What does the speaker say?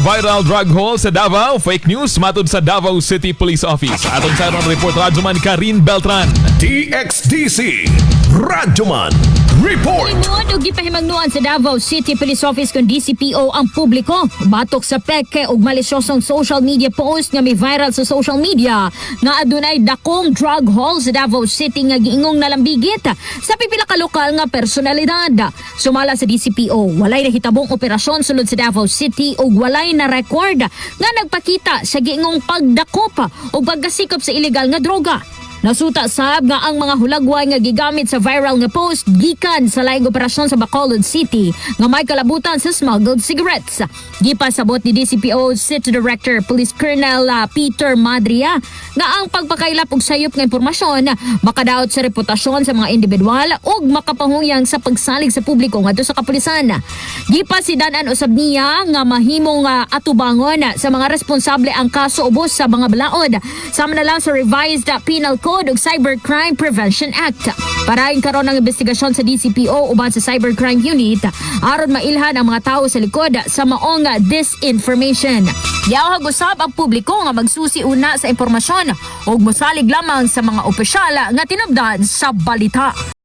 Viral drug haul sa Davao, fake news matod sa Davao City Police Office. Atong sa report, Radyoman Karin Beltran. DXDC Radyoman Report. Tinuod og gipahimangnuan sa Davao City Police Office kon DCPO ang publiko batok sa peke ug malisyosong social media post nga mi viral sa social media nga adunay dakong drug haul sa Davao City nga giingong nalambigit sa pipila ka lokal nga personalidad. Sumala sa DCPO, walay nahitabong operasyon sulod sa Davao City ug walay na record nga nagpakita sa giingong pagdakop ug pagkasikop sa ilegal nga droga. Nasuta sab nga ang mga hulagway nga gigamit sa viral nga post gikan sa laing operasyon sa Bacolod City nga may kalabutan sa smuggled cigarettes. Gipasabot ni DCPO City Director Police Colonel Peter Madria nga ang pagpakaylap og sayop nga impormasyon makadaot sa reputasyon sa mga individual ug makapahungyang sa pagsalig sa publiko ngadto sa kapulisan. Gipasidan-an usab niya nga mahimong atubangon sa mga responsable ang kaso ubos sa mga balaod sama na lang sa Revised Penal Code ug Cybercrime Prevention Act. Parain karon ang investigasyon sa DCPO uban sa Cybercrime Unit aron mailhan ang mga tawo sa likod sa maong disinformation. Giawhag usab ang publiko nga magsusi una sa impormasyon ug mosalig lamang sa mga opisyal nga tinubdan sa balita.